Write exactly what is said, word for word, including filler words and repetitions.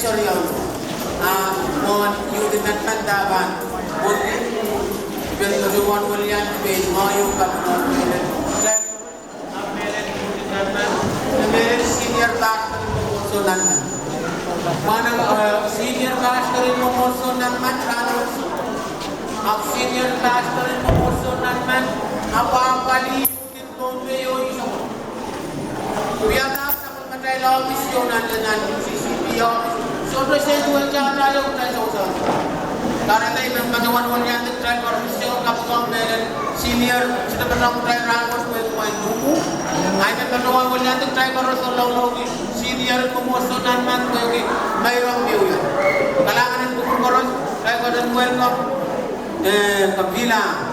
Sorry, a mwohn youth department da pahn, mwohn, I pil patohwan weliandi pein mwohn youth department. Senior pastor en Mwomwohdiso Nannman. Mwahnakapw, eh, senior pastor en Mwomwohdiso Nannman, rahnwet. Ahpw senior pastor en Mwomwohdiso Nannman, ahpw apwalih Pohnpei oh Iso. Wiahda sapwellimatail ohpis ieu nan, nan C C P ohpis. Sohte sehd duwen dahla ieu kitail sewese. Kahrehda I men patohwan weliandi kitail koaros, sewese kapinga mehlel senior, sehd patohwan kitail rahnwet pwehki mwein Nuhmu. Ahi men patohwan weliandi kitail koaros oh loulou ki senior en Mwomwohdiso Nannman pwehki meirong mie wia. Kalahngan en kupwur koaros, kitail koaros welcome, eh, Kapila.